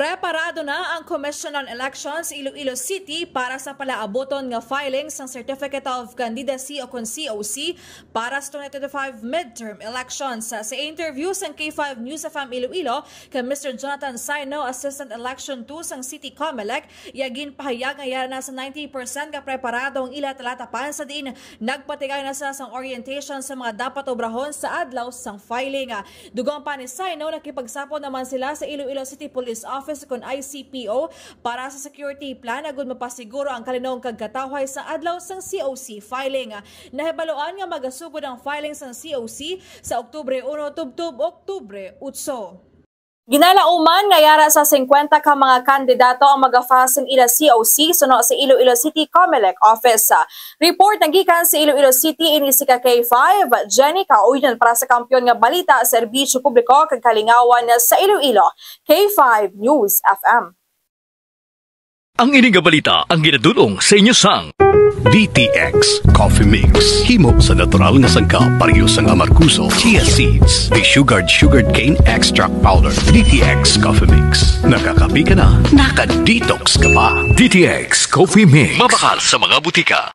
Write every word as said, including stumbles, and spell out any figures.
Preparado na ang Commission on Elections Iloilo City para sa palaabuton nga filing sang Certificate of Candidacy o kon C O C para sa twenty twenty-five midterm elections. Sa interview sang K five News F M Iloilo kay Mister Jonathan Saino, Assistant Election two sang City Comelec, iya ginpahayag nga yara na sa ninety percent nga preparado ang ila talatapan, sa diin nagpatigay na sila sang orientation sa mga dapat obrahon sa adlaw sang filing. Dugang pa ni Saino, nakipagsapon naman sila sa Iloilo City Police Office kon I C P O para sa security plan agud mapasiguro ang kalinong kag katawhay sa adlaw sang C O C filing. Nahibaluan nga magasugod ang filing sang C O C sa Oktubre uno tubtob Oktubre otso. Ginalauman nga yara sa singkwenta ka mga kandidato ang magafile sang ila C O C suno sa Iloilo City Comelec Office. Report na gikan sa Iloilo City, ini si ka K five, Jenny Kauyon para sa Kampiyon nga Balita, Serbisyo Publiko kag Kalingawan sa Iloilo, K five News F M. Ang ini nga balita ang ginadul-ong sa inyo sang D T X Coffee Mix. Himo sa natural nga sangkap, pareho sang amargoso, chia seeds, desugared sugarcane extract powder. D T X Coffee Mix. Nakakape ka na, naka-detox ka pa. D T X Coffee Mix. Mabakal sa mga butika.